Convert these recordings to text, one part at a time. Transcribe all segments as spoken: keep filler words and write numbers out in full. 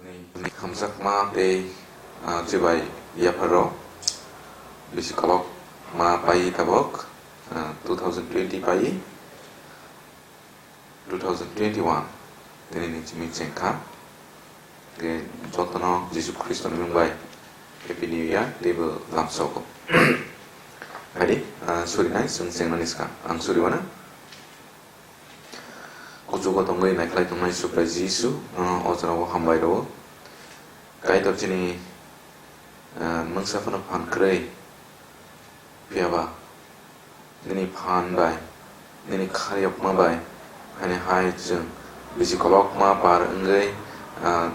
Hamjakma tei, ah, chibai yapharo bisi kolokma pai tabok, ah, two thousand twenty pai, two thousand twenty-one tini ni chimi chengkha. Ke jotono Jisu Khristo ni mung bai Happy New Year teibo lamsogo. Hadi, ah, surinai chwng chengnani swkang ang suriwana. Kuchugo tongwi naikhlai tongnai Subrai Jisu, nono o jorao hambai rwo. Kaitor chini, eh, mungsa phano phan kwrwi, phiyaba nini phan bai, nini kharyokma bai, haini hai chwng bisi kolokma par wngwi, eh,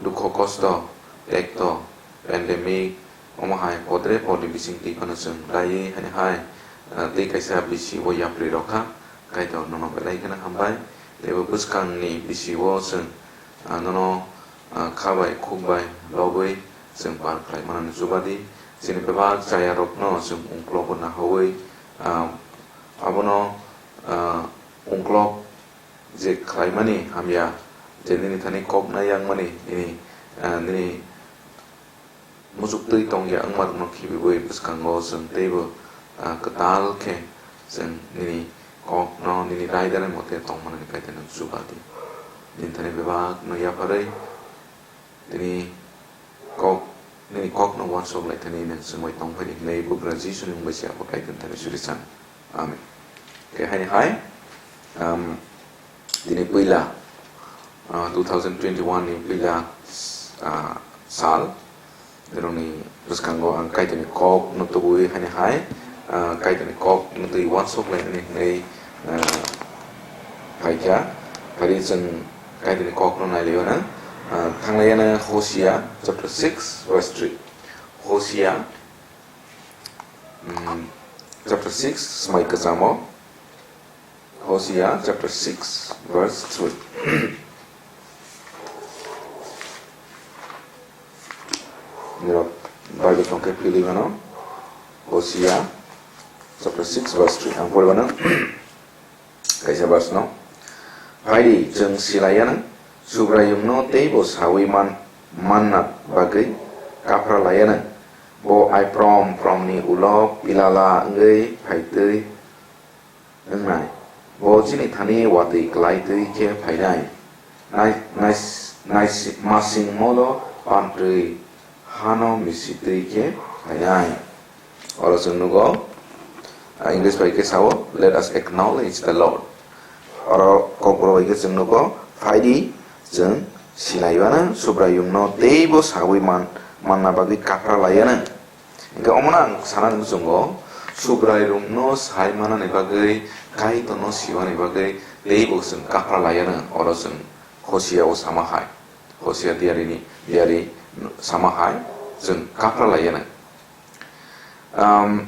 dukho kosto, tekto, pandemic, omo hai podre podni bising twi phano chwng raiwi haini hai, ah, tei kaisa bisi o yapri rokha, Kaitor nono belai kheno hambai, tei bo bwskangni bisi o chwng, ah, nono, ah, kha bai khuk bai lobwi chwng par khlai manani chuba di, chini bebak chaya rokno chwng ungklogo nahawi, ah, abono, ah, ungklok je khlaimani hamya, je nini thani kok na yangmani nini, ah, nini muchuk twi tongya wngma rokno khibiwi bwskango chwng teibo, ah, kwtal khe chwng nini kokno nini raidani mote tongmani Kaitorno chuba di. Nini thani bebakno yapharwi tini kok, nini kokno uansuk lai thani nwng chumui tong phai di hwnwi Bugra Jisuni mung bai se abo Kaitorni thani suri san. Amen. Khe haini hai, um, tini puila, uh, two thousand twenty-one ni puila, uh, sal, borokni bwskango ang Kaitorni kokno tubui haini hai, uh, Kaitorni kokno twi uansuk lainani hwnwi, uh, phaikha. Phari chwng Kaitorni kokno nailaiwi nang, uh, thanglaiya nang Hosea chapter six verse three. Hosea, mm, chapter six, Smai Kwchamo. Hosea chapter six, verse three. Nirok Bible tongkhe pili mano. Hosea chapter six, verse three. Ang pori mano. Kaisa verse no. Phaidi, chwng silaiya nang, Subraiyungno teibo sawi man, manna bagwi kaphra laiya nang. Bo ai prom promni ulo pilala wngwi phaitwi wngnai. Bo chini thani watwi kwlaitwi khe phainai. Nai-, nais-, nais-, masing molo pantwi hano misitwi khe phainai. Oro chwng nugo, ah, English bai khe sao, "Let us acknowledge the Lord." Oro Kokborok bai khe chwng nugo, "Phaidi, chwng sinaiwano Subraiyungno teibo sawi man, manna bagwi kaphra laiwano." Hingke omono ang sana muchungo, Subraiyungno sai manani bagwi, Kaitorno siwani bagwi teibo chwng kaphra laiwano, oro chwng Hosea o sama hai. Hosea diarini, diari sama hai, chwng kaphra laiwano. Um,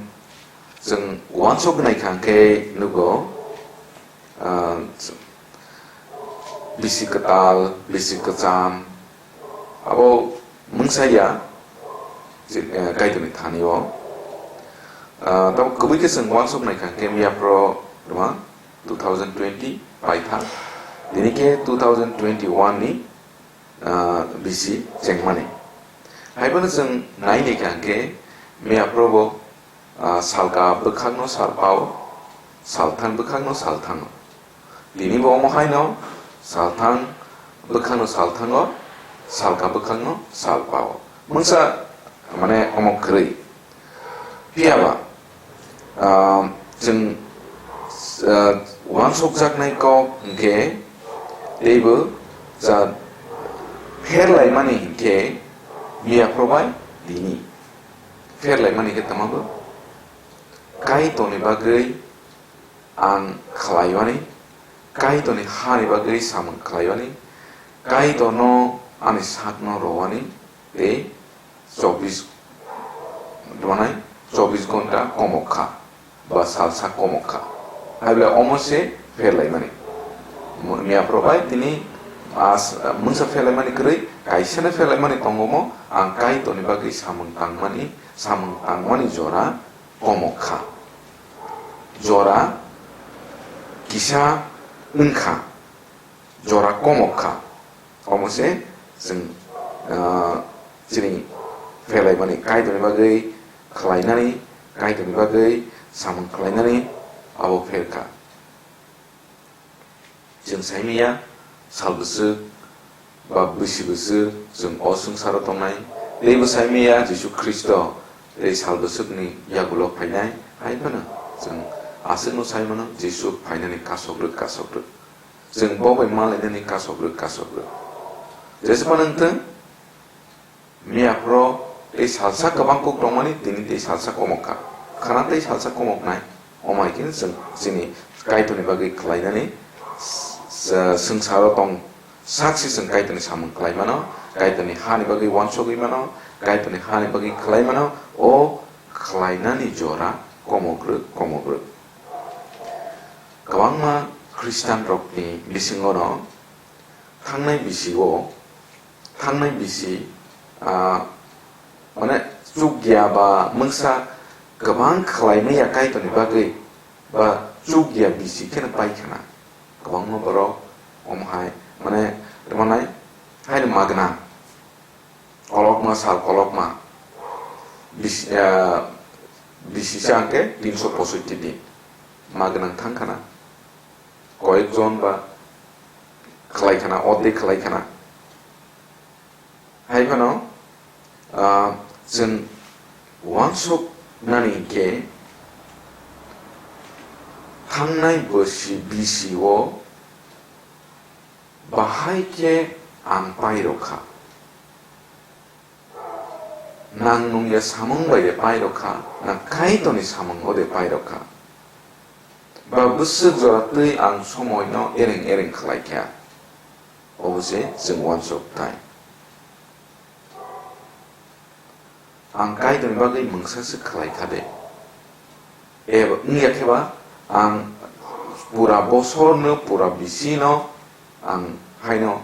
chwng uansuk nai kha khe nugo, um, bisi kwtal, bisi kwcham, abo mungsa ya, je, eh, Kaitorni thani o. Ah, tamo kwbui khe chwng uansuk nai kha khe miya phro rwma two thousand twenty paitha, tini khe two thousand twenty-one ni ah, bisi chengmani. Haiphano chwng nai nai kha hwnkhe, miya phrobo, ah, salka bwkhakno sal pao, salthang bwkhakno salthango. Tinibo omo haino salthang bwkhakno salthango, salka bwkhakno sal pao. Mungsa mane omo kwrwi. Phiya ba, ah, chwng, ah, uansukjaknai kok hwnkhe teibo cha pherlaimani hwnkhe miya phrobai tini. Pherlaimani khe tamo bo? Kaitorni bagwi ang khlaiwani, Kaitorni hani bagwi samung khlaiwani, Kaitorno ani sakno rwani tei chobbish, rwnai chobbish ghonta komok kha, ba salsa komok kha. Haible omo se pherlaimani. Miya phrobai tini as-, mungsa pherlaimani kwrwi, kaisano pherlaimani tongo mo, ang Kaitorni bagwi samung tangmani, samung tangmani jora komok kha. Jora kisa wng kha. Jora komok kha. Omo se Chwng, ah, chini phelaimani Kaitorni bagwi khlainani, Kaitorni bagwi samung khlainani abo pherkha. Chwng saimanya sal bwswk ba bwsi bwswk chwng o swngcharo tongnai, teibo saimanya Jisu Khristo tei sal bwswkni yagulo phainai, hai phano chwng aswkno sai mano Jisu phainani kasokrwk kasokrwk. Chwng bo bai malainani kasokrwk kasokrwk. Jesa phano wngthwng, miyaphoro tei salsa kwbang kuk tongmani, tini tei salsa komok kha. Khana tei salsa komoknai. Omo hai khe chwng chini Kaitorni bagwi khlainani s-, s-, swngcharo tong sak se chwng Kaitorni samung khlai mano, Kaitorni hani bagwi uansugwi mano, Kaitorni hani bagwi khlai mano, o khlainani jora komokrwk komokrwk. Kwbangma Khristianrokni bisingono thangnai bisi-o, thangnai bisi, ah, mane chukya ba mungsa kwbang khlai manya Kaitorni bagwi, ba chukya bisi kheno pai khna. Kwbangma borok omo hai, mane, tamo nai, haino magna. Kolokma sal kolokma. Bis-, ah, bisi se hwnkhe tinsho posoitti din. Magna thang khna. Koyek jon ba khlai khna, ordek khlai khna. Hai phano, ah, chwng uansuk nani hinkhe thangnai bosi bisi-o bahai khe ang pai rw kha. Nang nungya samung bai de pai rw kha, na Kaitorni samungo de pai rw kha. Ba bwswk jora twi ang somoino ereng ereng khlai kha. Obo se chwng uansuk thai. Ang Kaitorni bagwi mungsa se khlai kha de. Eba wngya khe ba ang pura bosorno, pura bisino ang haino,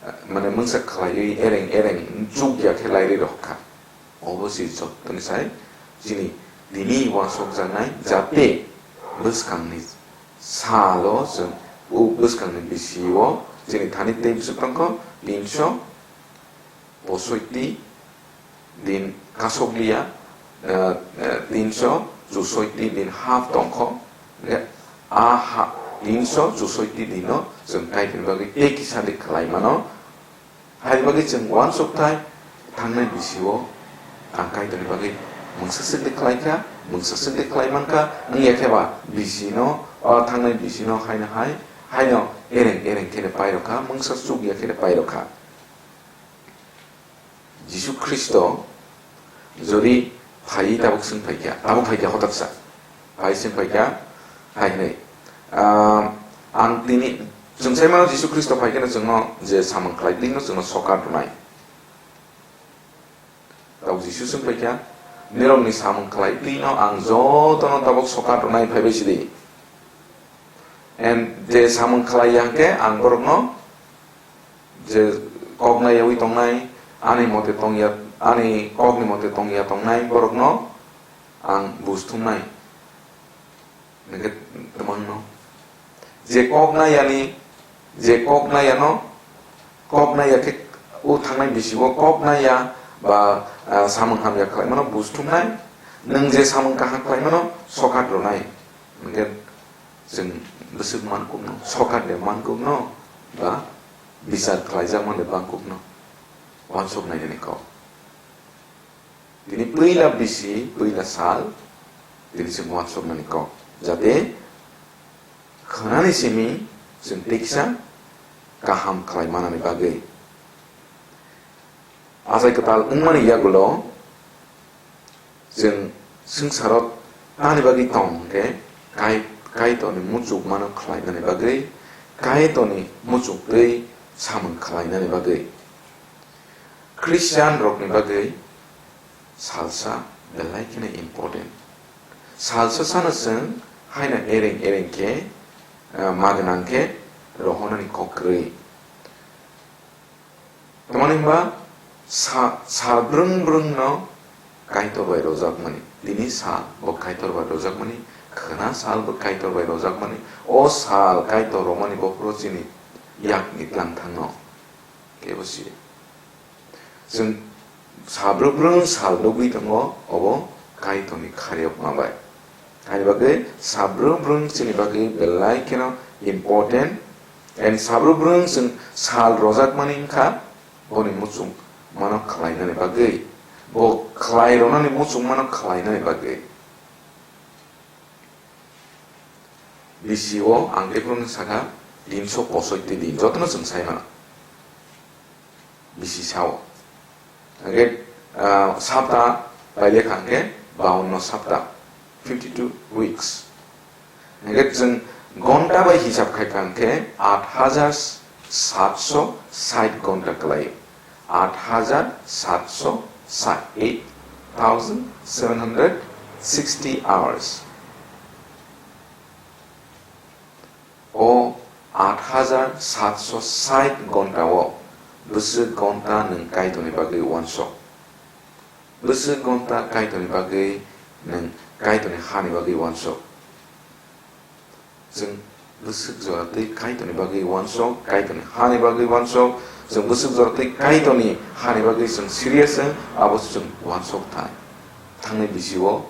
eh, mane mungsa khlaiwi ereng ereng chukya khe lairwi rw kha. Obo se jottoni sai chini tini uansukjaknai, jate bwskangni salo chwng, o bwskangni bisio chini thani tei bwswk tongkho tinsho posoitti din kasokliya, eh, eh, tinsho chusoitti din half tongkho. Hwnkhe a ha-, tinsho chusoitti dino chwng Kaitorni bagwi tei kisa de khlai mano. Haini bagwi chwng uansuk thai, thangnai bisio ang Kaitorni bagwi mungsa swk de khlai kha, mungsa swk de khlai man kha, wngya khe ba bisino, o thangnai bisino haino hai, haino ereng ereng khe de pai rw kha, mungsa chukya khe de pai rw kha. Jisu Khristo jodi phaiwi tabuk swng phaikha, tabuk phaikha hotaksa. Phai swng phaikha, hai hwnwi, ah, ang tini, chwng sai mano Jisu Khristo phaikheno chwngno je samung khlai twino chwngno sokat rwnai. Tabuk Jisu swng phaikha, "Nirokni samung khlai twino ang jotono tabuk sokat rwnai phaibai sidi." And je samung khlai ya hwnkhe ang borokno je kok naiyawi tongnai, ani mote tongya, ani kokni mote tongya tongnai borokno ang buj thumnai. Hwnkhe twmangno je kok naiyani, je kok naiyano, kok naiya khe o thangnai bisio kok naiya ba, ah, samung hamya khlaimano buj thumnai. Nwng je samung kaham khlaimano sokat rwnai. Hwnkhe chwng bwswk mankukno, sokat de mankukno ba bichar khlaijak man de bangkukno uansuk nainani kok. Tini puila bisi, puila sal, tini chwng uansuk nani kok. Jate khwnani simi chwng tei kisa kaham khlai manani bagwi. Achai kwtal wngmani yagulo chwng swngcharo tani bagwi tong hwnkhe Kai-, Kaitorni muchukmano khlainani bagwi, Kaitorni muchuktwi samung khlainani bagwi. Christian rokni bagwi salsa belai kheno important. Salsa sano chwng haino ereng ereng khe, eh, magwnang khe rohornani kok kwrwi. Tamoni hwnba sa-, sal brwng brwng no Kaitor bai rojakmani, tini sal bo Kaitor bai rojakmani, khwna sal bo Kaitor bai rojakmani, o sal Kaitor romani bophuro chini yakni tlang thangno kebo siya. Chwng sabrwng brwng sal nugwi tongo, obo Kaitorni khariyokma bai. Haini bagwi sabrwng brwng chini bagwi belai kheno important, and sabrwng brwng chwng sal rojakmani wngkha boni muchung mano khlainani bagwi, bo khlai rwnani muchung mano khlainani bagwi. Bisi o ang tei phano sakha tinso posoitti din, jotono chwng sai mano. Bisi sao. Hingke, ah, sapta bai lekha hingke bawanno sapta, fifty two weeks. Hingke chwng gonta bai hisab khaikha hingke aat hajar satso sait gonta kwlaio. Aat hajar satso sait, eight thousand seven hundred sixty hours. O aat hajar satso sait gonta o bwswk gonta nwng Kaitorni bagwi uansuk? Bwswk gonta Kaitorni bagwi nwng Kaitorni hani bagwi uansuk? Chwng bwswk jora twi Kaitorni bagwi uansuk, Kaitorni hani bagwi uansuk, chwng bwswk jora twi Kaitorni hani bagwi chwng serious wng, abo chwng uansuk thai. Thangnai bisio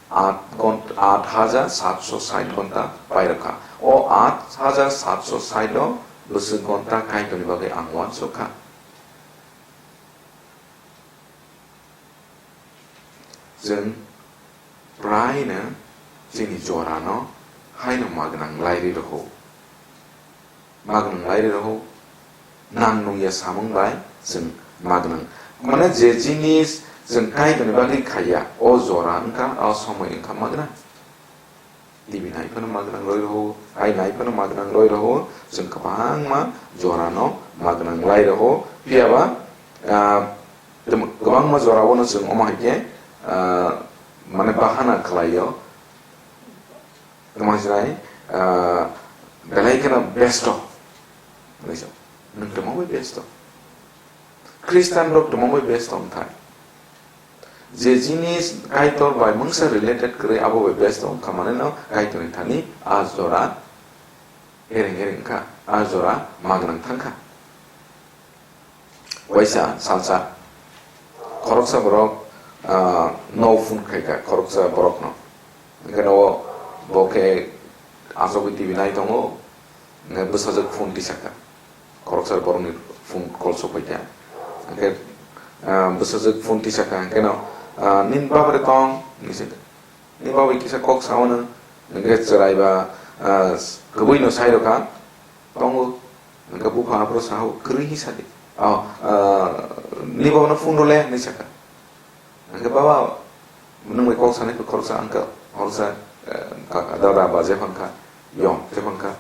aat ghont-, aat hajar satso sait ghonta pairokha. O aat hajar satso sait o bwswk ghonta Kaitorni bagwi ang uansuk kha. Chwng praino chini jorano haino magnang lairwi rwkho. Magnang lairwi rwkho. Nang nungya samung bai chwng magnang. Mane je jinis chwng Kaitorni bagwi khaiya, o jora wngkha, o somoi wngkha magnang. T V nai phano magnang loi rwo, ai nai phano magnang loi rwo, chwng kwbangma jorano magnang lai rwo. Phiya ba, ah, tamo-, kwbangma jorao no chwng omo hai khe, ah, mane bahana khlai o. Tamo sinai, ah, belai kheno besto. Nwng tamo bai besto. Khristian rok tamo bai besto wng thai. Je jinis Kaitor bai mungsa related kwrwi, abo bai besto wngkha, manwi no Kaitorni thani a jora ereng ereng wngkha, a jora magnang thangkha. Waisa salsa khoroksa borok, ah, no phone khaikha khoroksa borokno. Hwnkhe no bo khe achugwi T V nai tongo, hwnkhe bwsajwk phone tisakha. Khoroksa borokni phone call sokphaikha. Hwnkhe, ah, bwsajwk phone tisakha, hwnkhe no, ah, "Nini baba de tong?" hinwi sakha. Nini baba kisa kok sao no, hwnkhe chwrai ba, ah, kwbwi no sai rwkha, "Tongo." Hwnkhe bupha aphuru sao, "Kwrwi hinwi sadi." "Oh, ah, nini baba no phone rwle," hinwi sakha. Hwnkhe baba, nwng bai kok sanai khe khoroksa wngkha, khoroksa, eh, kaka, dada, ba jephang kha, yong jephang kha.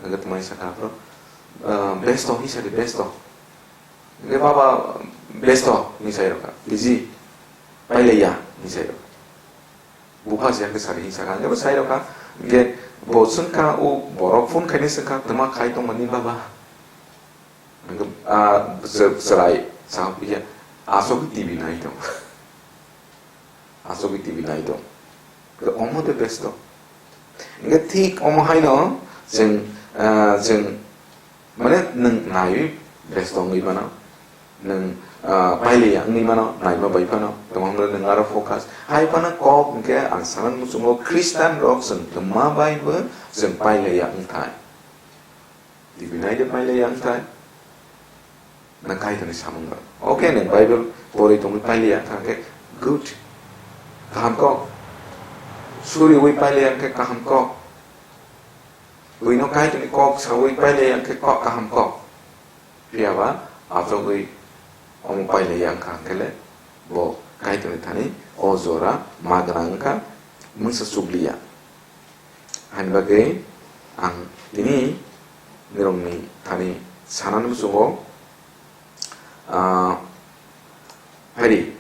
Hwnkhe twmai sakha aphuru, eh, "Besto hinwi sadi, besto." Hwnkhe baba, "Besto hinwi sai rwkha, busy, pailaiya hinwi sai rwkha." Bupha se hwnkhe sadi hinwi sakha, hwnkhe bo sai rwkha, hwnkhe bo swngkha, o borok phone khainai swngkha, "Twma khai tongmani baba?" Hwnkhe, ah, chwrai sao phiya, "Aswk T V nai tong." Aswk T V nai tong. Omo de besto. Hwnkhe thik omo haino chwng, ah, chwng, mane, nwng naiwi besto wngwi mano. Nwng, ah, pailiya wngwi mano, naima bai phano. Tamo hwnle nwng aro focus. Hai phano kok hwnkhe ang sana muchungo Khristian rok chwng twma bai bo chwng pailiya wngthai. T V nai de pailaiya wngthai. Nwng Kaitorni samung rok. Okay, nwng Bible porwi tongwi pailaiya wngkha khe good. Kaham kok. Suriwi pailaiya wngkhe kaham kok. Buino Kaitorni kok sawi pailaiya wngkhe kok kaham kok. Phiya ba achugwi omo pailaiya wngkha hwnkhe le bo Kaitorni thani o jora magnang wngkha, mungsa chukliya. Haini bagwi ang tini nirokni thani sanani muchungo, ah, phaidi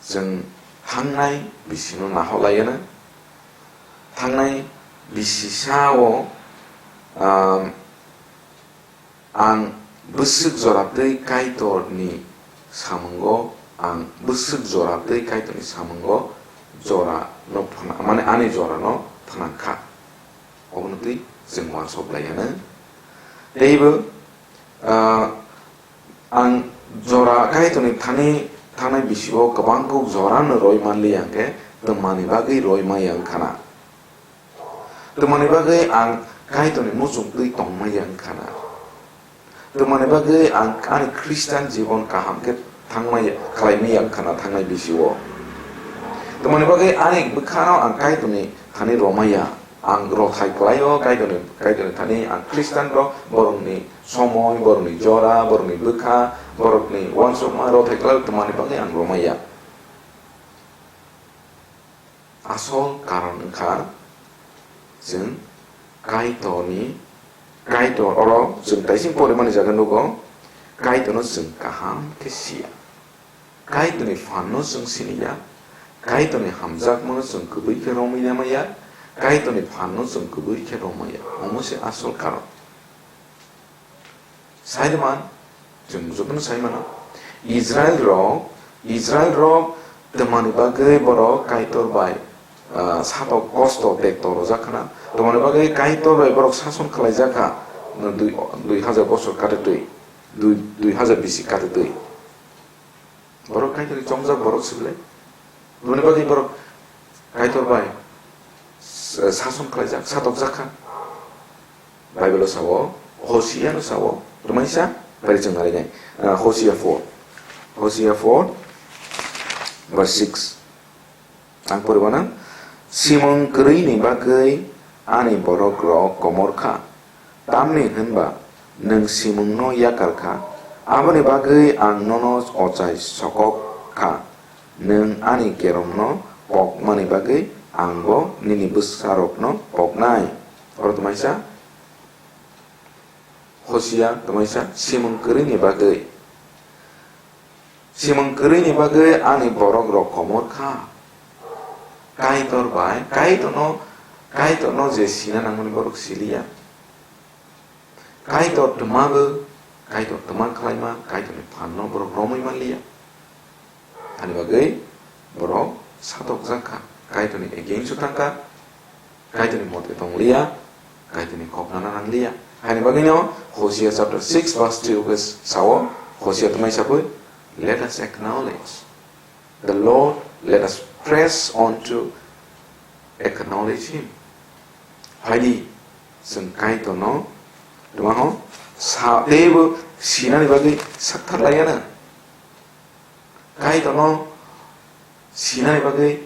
chwng thangnai bisino nahoklaiyano. Thangnai bisi sao, ah, Ang bwswk jora twi Kaitorni samungo, ang bwswk jora twi Kaitorni samungo jora no phwna-, mane ani jora no phnang kha. Obono twi chwng uansuk lai anw. Teibo, ah, ang jora Kaitorni thani thangnai bisio kwbang kuk jorano roi manliya hwnkhe twmani bagwi roi maya wngkhana. Twmani bagwi ang Kaitorni muchung twi tongmaya wngkhana. Twmani bagwi ang ani Khristan jibon kaham khe thangmaya, khlaimaya wngkhana thangnai bisio. Twmani bagwi ani bwkhano ang Kaitorni thani romaya. Ang rothai kwlaio Kaitorni, Kaitorni thani ang Khristan rok, borokni somoi, borokni jora, borokni bwkha, borokni uansukma rothai kwlaio, twmani bagwi ang romaya. Asol karon wngkha chwng Kaitorni, Kaitor oro chwng taising porimani jaga nugo, Kaitorno chwng kaham khe siya. Kaitorni phanno chwng siniya, Kaitorni hamjakmano chwng kwbwi khe romwi maya, Kaitorni phanno chwng kwbwi khe romaya. Omo se asol karon. Saiman, chwng jotono saimano. Israel rok, Israel rok twmani bagwi borok Kaitor bai, ah, satok kosto bekto rojak khana. Twmani bagwi Kaitor bai borok sason khlaijak kha. Dui, dui hajar bosor kate twi, dui, dui hajar bisi kate twi. Borok Kaitorni chongjak borok se belai. Boni bagwi borok Kaitor bai s-, sason khlaijak, satokjak kha. Bible-o sao, Hosia-no sao, twmaisa, bari chwng narinai. Ah, Hosia four. Hosia four, verse six. Ang poribanang, simung kwrwini bagwi ani borok rok komor kha. Tamni hwnba nwng simungno yakar kha, aboni bagwi ang nono ochai sokok kha. Nwng ani kerongno pokmani bagwi angbo nini bwsarokno poknai. Oro twmaisa Hosia twmaisa simung kwrwini bagwi. Simung kwrwini bagwi ani borok rok komor kha. Kaitor bai, Kaitorno, Kaitorno je sina nangmani borok siliya. Kaitor twma bo, Kaitor twma khlaima, Kaitorni phanno borok romwi manliya. Ani bagwi borok satokjak kha, Kaitorni against-o thang kha, Kaitorni mote tongliya, Kaitorni kok nana nangliya. Ani bagwino Hosea chapter six verse three o khe sao, Hosea twmai sabwi, "Let us acknowledge the Lord, let us press on to acknowledge him." Phaidi, chwng Kaitorno twmaho sa teibo sinani bagwi sakthar laiyana. Kaitorno sinani bagwi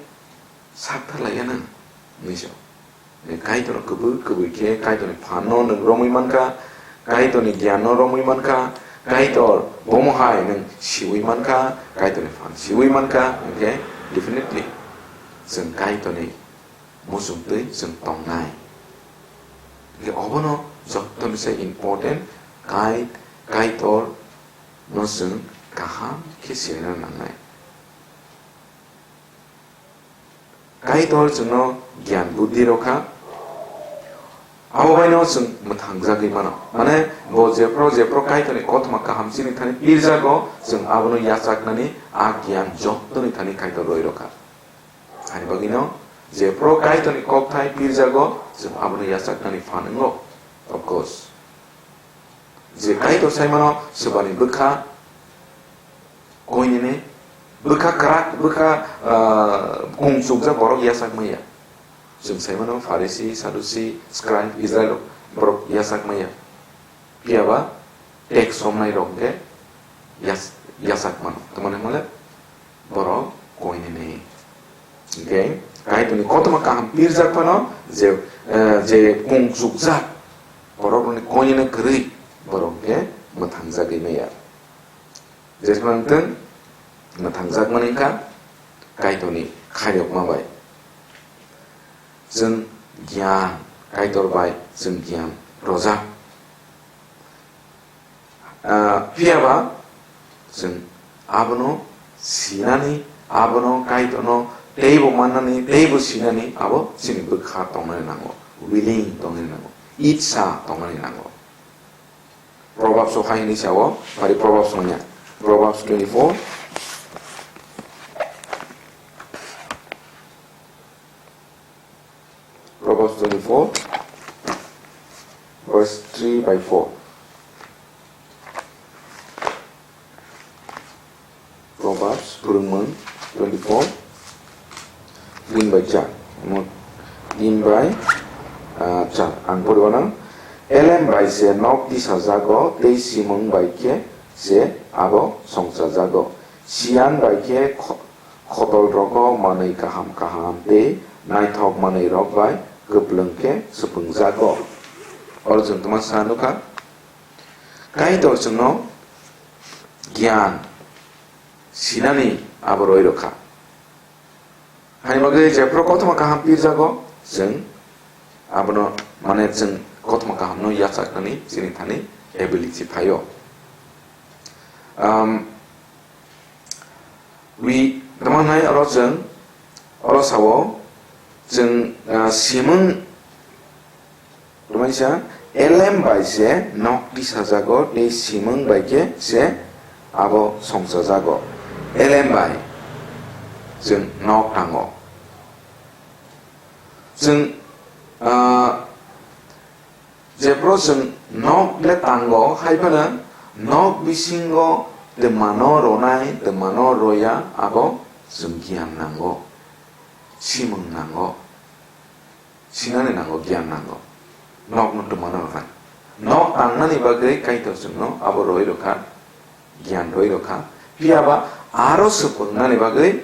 sakthar laiyana, hwnwi sa. Kaitorno kwbwi kwbwi khe Kaitorni phanno nwng romwi mankha, Kaitorni giyanno romwi mankha, Kaitor bomo hai nwng siwi mankha, Kaitorni phan siwi mankha, hwnkhe definitely chwng Kaitorni muchungtwi chwng tongnai. Hwnkhe obono jottoni se important, Kai-, Kaitor no chwng kaham khe sinina nangnai. Kaitor chwngno giyan buddhi rw kha, abo baino chwng mwthangjagwi mano. Mane, bo jephru jephru Kaitorni kothoma kaham chini thani pirjago, chwng abono yachaknani a giyan jottoni thani Kaitor rwi rw kha. Ani bagwino, jephru Kaitorni kokthai pirjago, chwng abono yachaknani phan wngo. Of course. Je Kaitor saimano swbani bwkha koinene, bwkha kwrak, bwkha, ah, kung chukjak borok yachak maya. Chwng saimano Pharisi, Sadusi, scribe, Israel rok borok yachak maya. Phiya ba tax somnai rok hwnkhe yas-, yachak mano. Tamoni hwnle borok koinene. Hwnkhe Kaitorni kothoma kaham pirjak phano je, eh, je kung chukjak borok rokni koinene kwrwi borok hwnkhe mwthangjagwi maya. Jesmang tong mwthangjak mani wngkha Kaitorni khairokma bai. Chwng giyan, Kaitor bai chwng giyan rojak. Ah, phiya ba chwng abono sinani, abono Kaitorno teibo mannani, teibo sinani abo chini bwkha tongnani nango, willing tongnani nango, itsa tongnani nango. Proverbs o hai hwnwi sao, phari Proverbs manya. Proverbs twenty-four. Proverbs twenty-four, verse three by four. Proverbs, Phwrwngmung twenty-four, tin bai char. Omo tin bai, ah, char. Ang poribo nang. Elem bai se nok tisajago, tei simung bai khe se abo songchajago. Siyan bai khe kho-, khotol rogo manwi kaham kaham tei naithok manwi rok bai kwplwng khe swpwngjago. Oro chwng tongma sa nukha, Kaitor chwngno giyan sinani abo roi rokha. Hani bagwi jephru kothoma kaham pirjago, chwng abono, mane, chwng kothoma kahamno yachaknani chini thani ability phaio. Um, wi, tamo nai oro chwng, oro sao, chwng, ah, simung Tamaisa elem bai se nok tisajago tei simung bai khe se abo songchajago. Elem bai chwng nok tango. Chwng, ah, jephru chwng nok le tango, hai phano nok bisingo twmano ronai, twmano roya abo chwng giyan nango, simung nango. Sinani nango, giyan nango. Nokno twmano rwnai. Nok tangnani bagwi Kaitor chwngno abo roi rokha, giyan roi rokha. Phiya ba aro swpwngnani bagwi,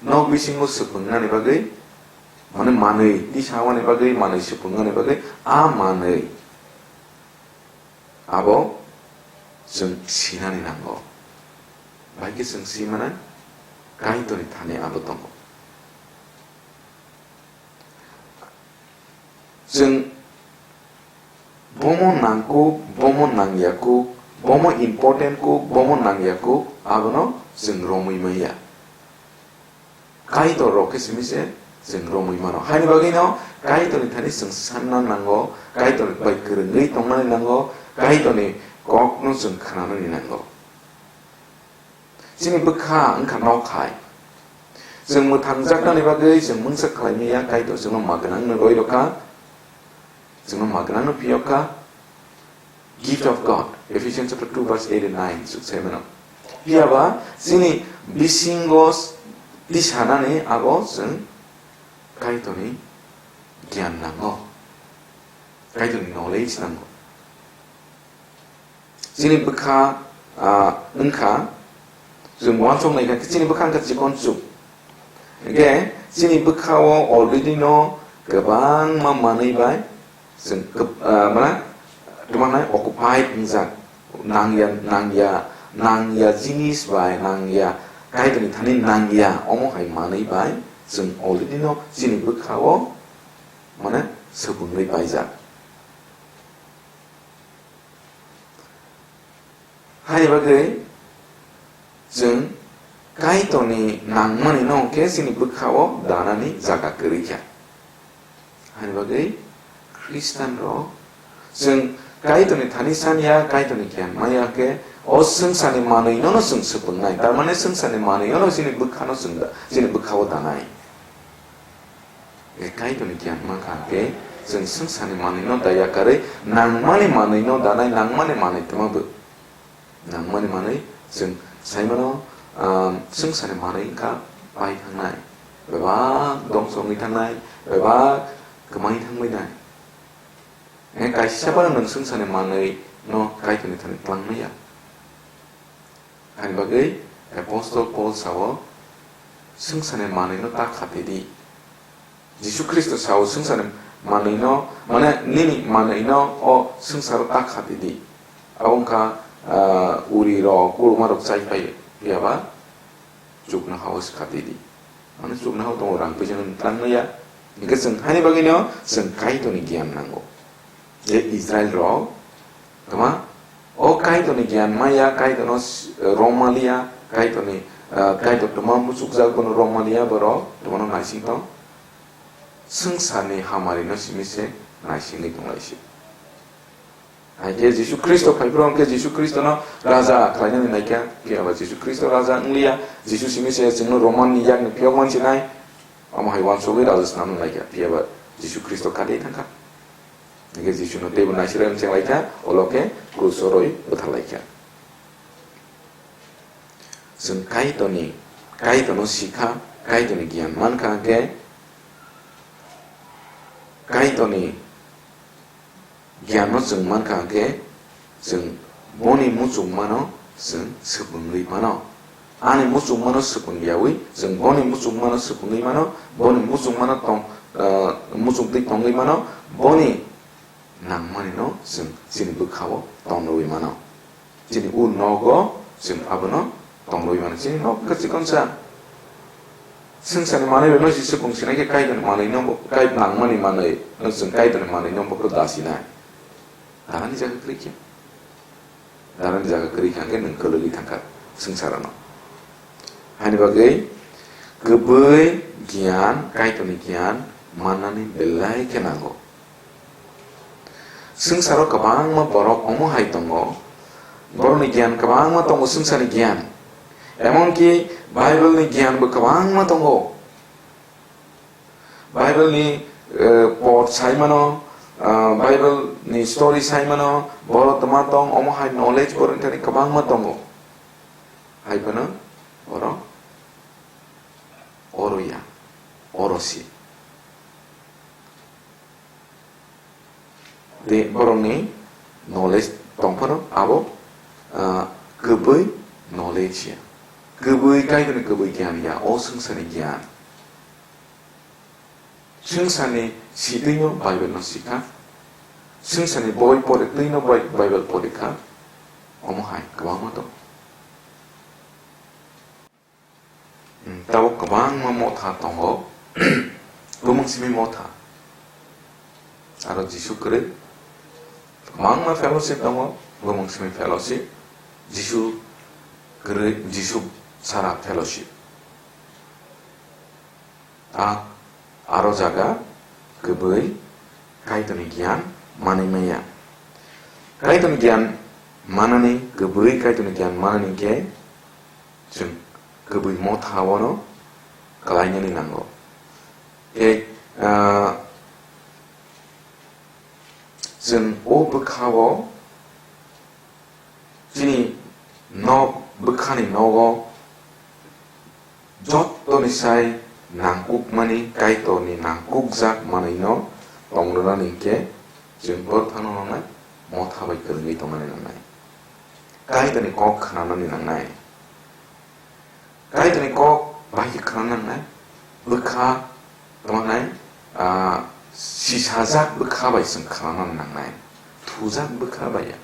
nok bisingo swpwngnani bagwi, mane manwi tisamani bagwi, manwi swpwngnani bagwi, a manwi abo chwng sinani nango. Bai khe chwng si mano, Kaitorni thani abo tongo. Chwng bomo nangkuk, bomo nangyakuk, bomo important kuk, bomo nangyakuk, abono chwng romwi manya. Kaitor rok khe simi se chwng romwi mano. Haini bagwino Kaitorni thani chwng sanna nango, Kaitor bai kwrwngwi tongnani nango, Kaitorni kokno chwng khnanani nango. Chini bwkha wngkha nok hai. Chwng mwthangjaknani bagwi chwng mungsa khlai manya, Kaitor chwngno ma gwnangno roi rokha, chwngno ma gwnangno phiyokha. Gift of God, Ephesians chapter two verse eight and nine, suk sai mano. Phiya ba chini bisingo tisanani abo chwng Kaitorni giyan nango, Kaitorni knowledge nango. Chini bwkha, ah, wngkha, chwng uansuk nai kha, chini bwkha wngkha chikon chuk. Hingkhe chini bwkha-o already no kwbangma manwi bai chwng kwb-, ah, mane, twmannai occupied wngjak. Nangya, nangya, nangya jinis bai nangya, Kaitorni thani nangya, omo hai manwi bai chwng already no chini bwkha-o, mane, swpwngwi paijak. Hai bagwi chwng Kaitorni nangmani no khe chini bwkha-o danani jaga kwrwi kha. Hai bagwi Khristian rok chwng Kaitorni thani san ya, Kaitorni giyan man ya khe o swngcharni manwi no no chwng swpwngnai. Tar mane swngcharni manwi no no chini bwkha no chwng da, chini bwkha-o danai. E Kaitorni giyan mankha hwnkhe, chwng swngcharni manwino daya karwi nangmani manwino danai, nangmani manwi twma bo. Nangmani manwi chwng saimano, ah, swngcharni manwi wngkha pai thangnai, bebak dongso wngwi thangnai, bebak kwmai thangbainai. E kaisa phano nwng swngcharni manwino Kaitorni thani twlangmaya. Ani bagwi Apostle Paul sao, "Swngcharni manwino ta khati di." Jisu Khristo sao, "Swngcharni manwino, mane, nini manwino o swngcharo ta khati di." Abo wngkha, ah, uri rok, kuruma rok chai phai, phiya ba chuknoha-o se khati di. Mane chuknoha-o tongo, rang puisa no twlang maya. Hingke chwng haini bagwino chwng Kaitorni giyan nango. Je Israel rok, tama, o Kaitorni giyan maya, Kaitorno s-, romaliya, Kaitorni, ah, Kaitor tama muchukjak bono romaliya borok, tama no naising tong. Swngcharni hamarino simi se naisingwi tonglaisio. Hai khe Jisu Khristo phai phuru hwnkhe Jisu Khristono Raja khlainani naikha, phiya ba Jisu Khristo Raja wngliya, Jisu simi se chwngno Romanni yakni phiyok mansinai, omo hai uansugwi Raja swnamno naikha, phiya ba Jisu Khristo kade thangkha. Hingke Jisuno teibo naisirwi mcheng laikha, olo khe kruso rwi bwthar laikha. Chwng Kaitorni, Kaitorno sikha, Kaitorni giyan mankha hwnkhe, Kaitorni giyanno chwng mankha hwnkhe, chwng boni muchungmano chwng swpwngwi mano. Ani muchungmano swpwng yaui chwng boni muchungmano swpwngwi mano, boni muchungmano tong, ah, muchungtwi tongwi mano, boni nangmanino chwng chini bwkhao tongrwi mano. Chini u nogo chwng abono tongrwi mano. Chini nok wngkha chikonsa. Swngcharni manwi bai no si swpwng sinai khe Kaitorni manwi no bo, Kai nangmani manwi no chwng Kaitorni manwi no bo khe dasinai. Darani jaga kwrwi khe. Darani jaga kwrwi kha hwnkhe nwng kwlwgwi thangkha swngcharano. Haini bagwi kwbwi giyan, Kaitorni giyan mannani belai khe nango. Swngcharo kwbangma borok omo hai tongo, borokni giyan kwbangma tongo, swngcharni giyan. Emonki Bible ni giyan bo kwbangma tongo. Bible ni, eh, por sai mano, ah, Bible ni story sai mano, borok tma tong, omo hai knowledge borokni thani kwbangma tongo. Hai phano borok oro ya, oro si. Tei borokni knowledge tong phano abo, ah, kwbwi knowledge ya. Kwbwi Kaitorni kwbwi giyan ya, o swngcharni giyan. Swngcharni sitwino Bible no sikha. Swngcharni boi pore twino Bi-, Bible porikha. Omo hai kwbangma tongo. Hmm, tabuk kwbangma motha tongo. Bumung simi motha. Aro Jisu kwrwi. Kwbangma fellowship tongo. Bumung simi fellowship. Jisu kwrwi, Jisu sara fellowship. A, aro jaga kwbwi Kaitorni giyan manwi maya. Kaitorni giyan manani, kwbwi Kaitorni giyan manani khe chwng kwbwi motha-o no kwlainani nango. Tei, ah, chwng o bwkha-o chini nok bwkhani nogo jottoni sai nangkukmani Kaitorni nangkukjak manwino tongrwnani hinkhe chwng borphano nangnai, motha bai kwrwngwi tongnani nangnai. Kaitorni kok khnanani nangnai. Kaitorni kok bai khe khna nangnai, bwkha tongmani, ah, sisajak bwkha bai chwng khna nangnai, thujak bwkha bai ya.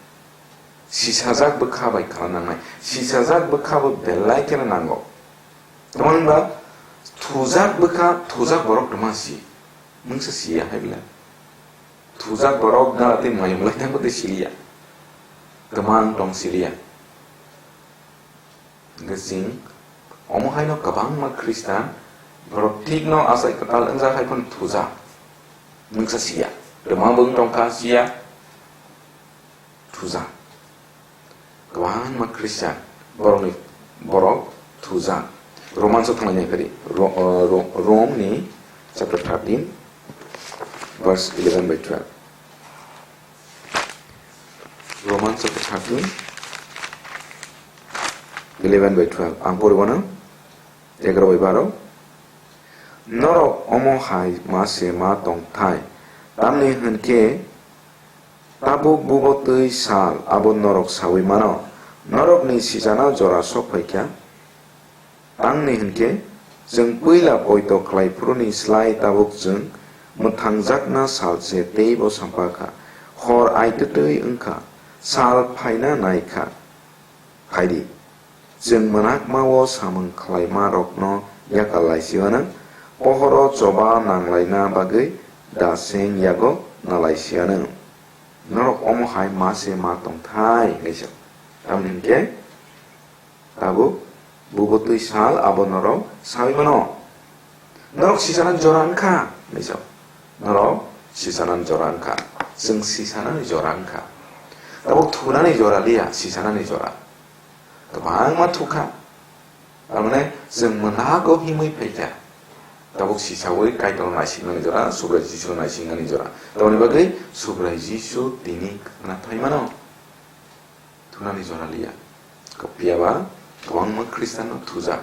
Sisajak bwkha bai khna nangnai, sisajak bwkha bo belai kheno nango. Tamo hwnba thujak bwkha, thujak borok tongma si, mungsa si ya hai bwla. Thujak borok gana tei mayung lai thangbo tei siliya, kwmang tong siliya. Hwnkhe chwng omo haino kwbangma Khristan borok thikno achai kwtal wngjak hai phano thujak. Nwngsa siya. Twma bo wng tongkha siya. Thujak. Kwbangma Khristan borokni borok thujak. Romans o thanglainai phari. Ro-, o, Ro-, Rom ni chapter thirteen, verse eleven by twelve. Romans chapter thirteen, eleven by twelve. Ang poribo na, egaroh bai baro. Norok omo hai ma se ma tong thai, tamni hwn khe tabuk bubo twi sal abo norok saui mano, norokni sijana jora sok phai kha. Tamni hwn khe, chwng puila poito khlai phuruni slai tabuk chwng mwthangjakna sal se teibo sampha kha, hor aitwtwi wng kha, sal phaina nai kha. Phai di, chwng mwnakma-o samung khlaimarokno yakal lai si anw, pohoro choba nang laina bagwi da seng yago na lai si anw. Norok omo hai ma se ma tong thai hwnwi sa. Tamni hwn khe, tabuk bubo twi sal abo norok saui mano. Norok sisanani jora wng kha, hwnwi sa. Norok sisanani jora wng kha. Chwng sisanani jora wng kha. Tabuk thunani jora liya, sisanani jora. Kwbangma thukha. Tamani chwng mwnago himwi phaikha. Tabuk sisaui Kaitorno naisingnani jora, Subrai Jisu naisingnani jora. Tamoni bagwi Subrai Jisu tini khna phai mano. Thunani jora liya. Phiya ba Kwbangma Khristianno thujak.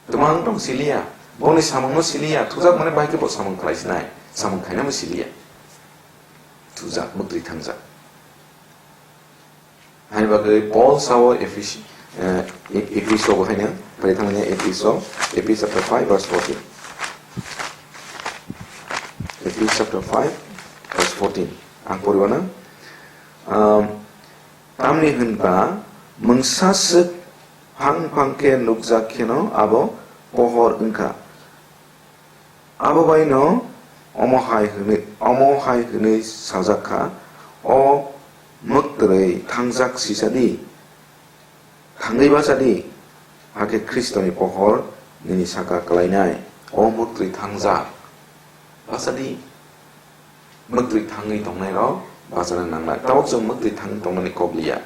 Twmang tong siliya, boni samungno siliya, thujak mani bai khe bo samung khlai sinai, samung khainamo siliya. Thujak, mwtwi thangjak. Hai bagwi Paul sao Ephes-, eh, Ep-, Epheso bo haino, pai thangni Epheso, Ephes chapter five verse fourteen. Ephes chapter five verse fourteen. Ang poriwana, um, tamni hwnba mungsa swk phang phang khe nukjak kheno abo pohor wngkha. Abo baino omo hai hwnwi, omo hai hwnwi sajak kha, "O mwktwrwi thangjak sisa di, thangwi bacha di, hakhe Khristoni pohor nini saka klainai." O mwktwrwi thangjak, bacha di. Mwktwrwi thangwi tongnairok bachana nangnai. Tabuk chwng mwktwrwi thangwi tongnani kok liya.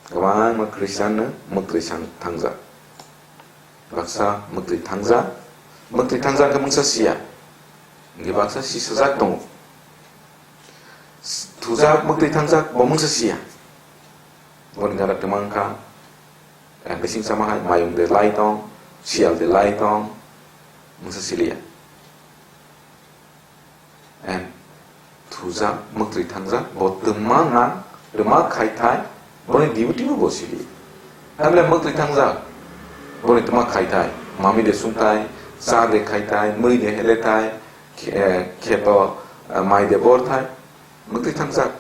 Kwbangma Khristianno mwktwi sang thangjak. Baksa mwktwi thangjak, mwktwi thangjak khe mungsa siya. Hwnkhe baksa sisajak tongo. S-, thujak mwktwi thangjak bo mungsa siya. Boni gana twmang kha, eh, bising sama hai mayung de lai tong, siyal de lai tong, mungsa siliya. And thujak, mwktwi thangjak, bo twma nang, twma khaithai, boni duty bo bo sili. Tamle mwktwi thangjak, boni twma khaithai, mami de sungthai, cha de khaithai, mui de helethai, khe-, kheto, eh, mai de borthai, mwktwi thangjak.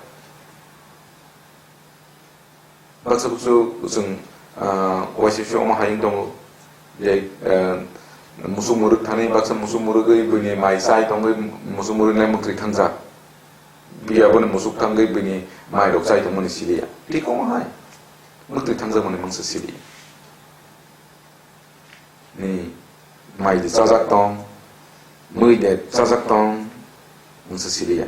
Baksa buksu chwng, ah, waisa se omo hai wng tongo. Je, ah, musuk mwrwk thani baksa musuk mwrwgwi buini mai chai tongwi musuk mwrwknai mwktwi thangjak. Biya boni musuk thangwi buini mai rok chai tongmani siliya. Thik omo hai. Mwktwi thangjakmani mungsa siliya. Ni mai de chajak tong, mui de chajak tong, mungsa siliya.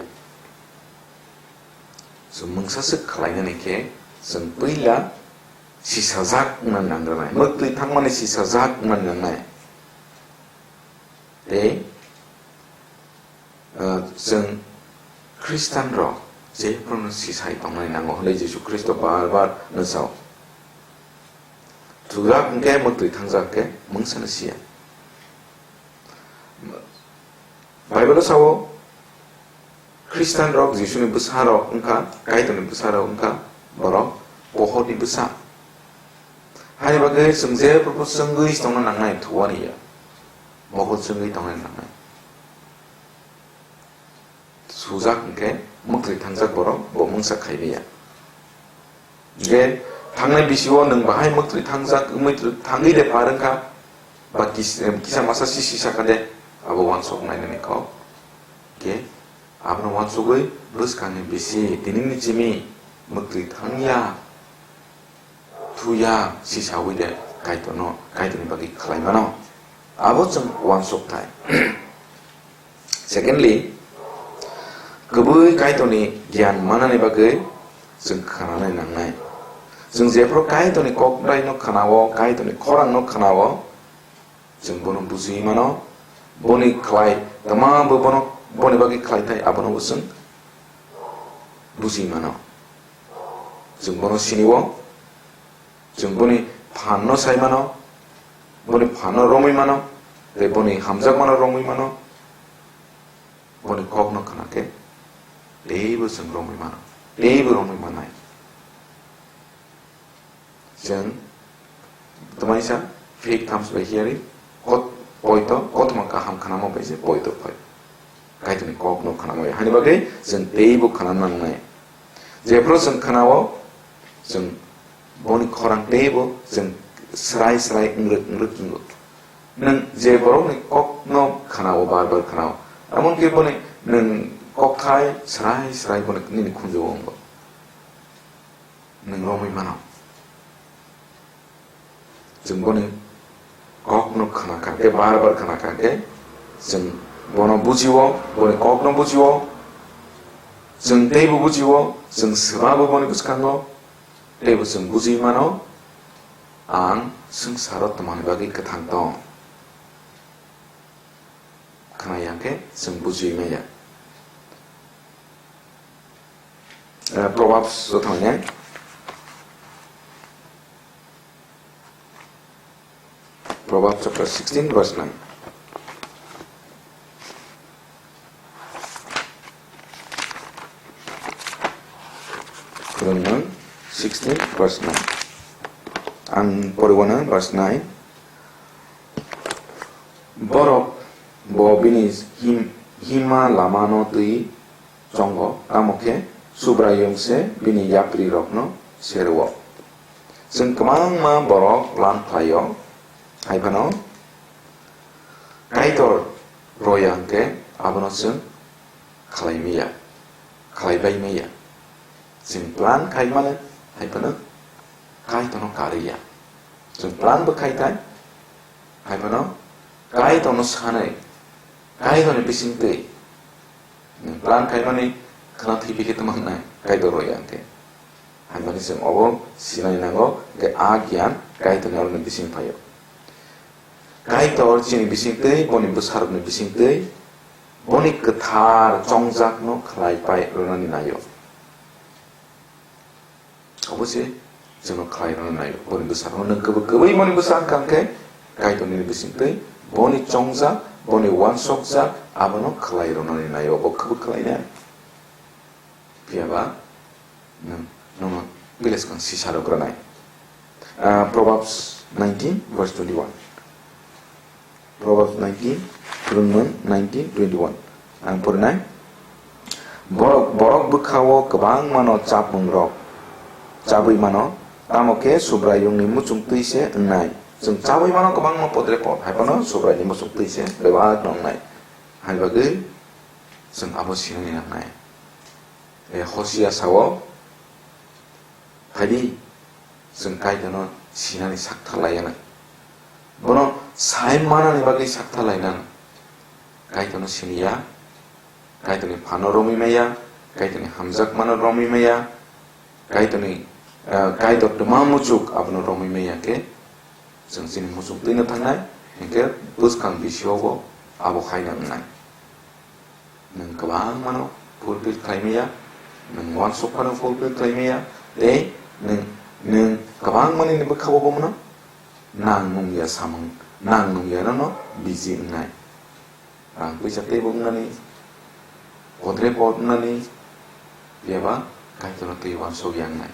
So mungsa swk khlainani khe chwng puila sisajak wngna nangnai, mwktwi thangmani sisajak wngna nangnai. Tei Ah, chwng Khristian rok jephruno sisai tongnai nango hwnwi Jisu Khristo bar bar no sao. Thujak hwnkhe mwktwi thangjak khe mungsano siya. Bible-o sao, Khristian rok Jisuni bwsa rok wngkha, Kaitorni bwsa rok wngkha, borok pohorni bwsa. Haini bagwi chwng jephru chwngwi tongna nangnai, thuani ya. Mokol chwngwi tongna nangnai. Sujak hwnkhe mwktwi thangjak borok bo mungsa khaimaya. Hwnkhe thangnai bisio nwng bahai mwktwi thangjak wngwi thangwi de par wngkha, ba kis-, kisa masa sisi saka de abo uansuk nainani kok. Hwnkhe abono uansugwi bwskangni bisi tinini chimi mwktwi thangya. Thuya sisawi de Kaitorno, Kaitorni bagwi khlai mano. Abo chwng uansuk thai. Secondly, kwbwi Kaitorni giyan manani bagwi chwng khnanai nangnai. Chwng jephru Kaitorni koknaino khnao, Kaitorni khorangno khnao, chwng bono bujiwi mano, boni khlai tama bo bono, boni bagwi khlai thai abono bo chwng bujiwi mano. Chwng bono sini-o, chwng boni phanno sai mano, boni phanno romwi mano, tei boni hamjakmano romwi mano, boni kokno khna khe teibo chwng romwi mano, teibo romwi manai. Chwng twmaisa fig thamchi bai hiari kot-, poito kothoma kaham khnamo bai se poito phai. Kaitorni kokno khnamaya. Hani bagwi chwng teibo khna nangnai. Jephru chwng khnao, chwng boni khorang teibo chwng srai srai wngrwk wngrwk wngo. Nwng je borokni kokno khnao, bar bar khnao, emonki boni nwng kokthai srai srai boni nini khunjugo wngo. Nwng romwi mano. Chwng boni kokno khna kha khe, bar bar khna kha khe, chwng bono bujio, boni kokno bujio, chwng teibo bujio, chwng swbabo boni bwskango, teibo chwng bujiwi mano, ang swngcharo twmani bagwi kwthang tong. Khna ya khe chwng bujiwi maya. Eh, Proverbs o thangya. Proverbs chapter sixteen, verse nine. Phwrwngmung sixteen, verse nine. Ang poriwano verse nine. Borok bo bini him-, hima lamano twi chongo, tamo khe Subraiyung se bini yaprirokno serwo. Chwng kwbangma borok lan khlaio, hai phano Kaitor roya hwnkhe abono chwng khlai maya, khlai bai maya. Chwng plan khai mano, hai phano Kaitorno karwi ya. Chwng plan bo khai thai, hai phano Kaitorno sanai, Kaitorni bisingtwi. Nwng plan khaimani khwna thwipi khe twma wngnai, Kaitor roya hwnkhe. Hai phano chwng obo sinai nango, hwnkhe a giyan Kaitorni oroni bising phaio. Kaitor chini bisingtwi, boni bwsarokni bisingtwi, boni kwthar chongjakno khlai pai rwnani naio. Obo se chwngno khlai rwnani naio. Boni bwsarokno nwng kwbwi kwbwi boni bwsa wngkha hwnkhe, Kaitorni bisingtwi, boni chongjak, boni uansukjak, abono khlai rwnani naio, bo kwbwi khlainai. Phiya ba nwng, nwng bile swkang sisa rok rwnai. Ah, Proverbs nineteen, verse twenty-one. Proverbs nineteen, Phwrwngmung nineteen twenty-one. Ang porinai. Borok, borok bwkhao kwbangmano chapmungrok chabwi mano, tamo khe Subraiyungni muchungtwi se wngnai. Chwng chabwi mano kwbangma podre pod, hai phano Subraiyungni muchungtwi se bebak no wngnai. Hai bagwi chwng abo sinani nangnai. E, Hosia sao, phaidi, chwng Kaitorno sinani sakthar laiyana. Bono sai manani bagwi sakthar lainang. Kaitorno siniya, Kaitorni phano romwi maya, Kaitorni hamjakmano romwi maya, Kaitorni, eh, Kaitor twma muchuk abono romwi maya khe, chwng chini muchuk twino thangnai, hinkhe bwskang bisiogo abo khaina wngnai. Nwng kwbangmano fulfill khlai maya, nwng uansuk phano fulfill khlai maya, tei nwng, nwng kwbangmani ni bwkhao bo mano nang nungya samung, nang nungya no no busy wngnai. Rang puisa teibo wngnani, podre pod wngnani, phiya ba Kaitorno tei uansuk ya wngnai.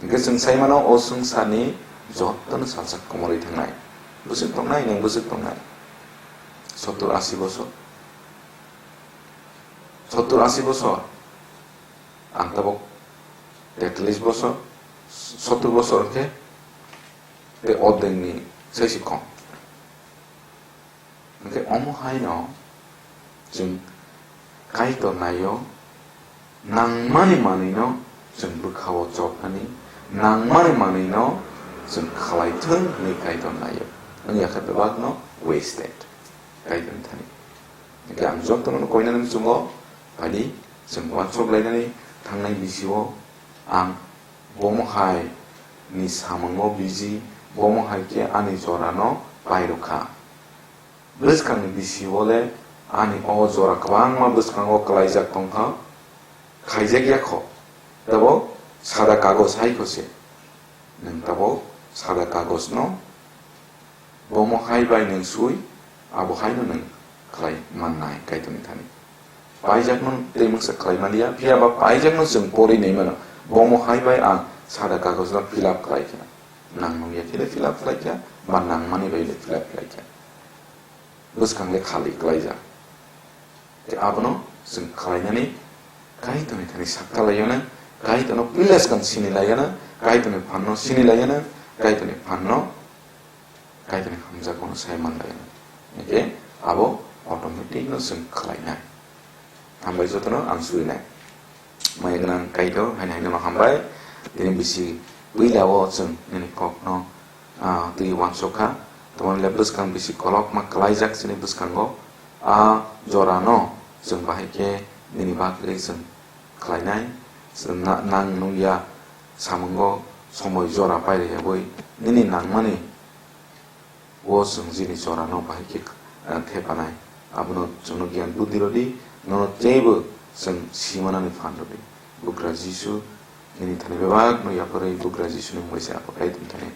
Hingke chwng sai mano, o swngcharni jotono salsa komorwi thangnai. Bwswk tongnai, nwng bwswk tongnai. Sottur asi bosor. Sottur asi bosor. Ang tabuk tetallis bosor, sottur bosor khe, tei ordekni saisi kom. Hingke omo haino chwng Kaitor naio, nangmani manwino chwng bwkhao chopnani, nangmani manwino chwng khlai thung hwnwi Kaitor naio. Wngya khe bebakno wasted Kaitorni thani. Hingke ang jotono koinani muchungo, phaidi chwng uansuk lainani thangnai bisio ang bomo hai ni samungo busy, bomo hai khe ani jorano pairwkha. Bwskangni bisio le ani o jora kwbangma bwskango kwlaijak tongkha, khaijak ya kho. Tabo sada kagoj hai kho se. Nwng tabo sada kagojno bomo hai bai nwng sui, abo haino nwng khlai mannai Kaitorni thani. Paijakno tei mungsa khlai manliya, phiya ba paijakno chwng porwi nai mano. Bomo hai bai ang sada kagojno fill up khlai kha. Nang nung ya khe le fill up khlai kha, ba nangmani bai le fill up khlai kha. Bwskang le khali khlaijak. Tei abono chwng khlainani Kaitorni thani sakta laiyana, Kaitorno puila swkang sini laiyana, Kaitorni phanno sini laiyana, Kaitorni phanno, Kaitorni hamjakmano sai man laiyana. Hingke abo automatic no chwng khlainai. Hambai jotono ang surinai. Maya gwnang Kaitor, haino haino no hambai. Tini bisi puila o chwng nini kokno, ah, twi uansuk kha. Tamoni le bwskang bisi kolokma kwlaijak chini bwskango. A jorano chwng bahai khe nini bagwi chwng khlainai. Chwng na-, nang nungya samungo somoi jora pairwya bai nini nangmani o chwng jini jorano bahai khe, eh, thepanai. Abono chwngno giyan buddhi rwdi, nono teibo chwng simanani phan rwdi. Bugra Jisu nini thani bebakno yapharwi Bugra Jisuni mungwi se aphak khai tongthani.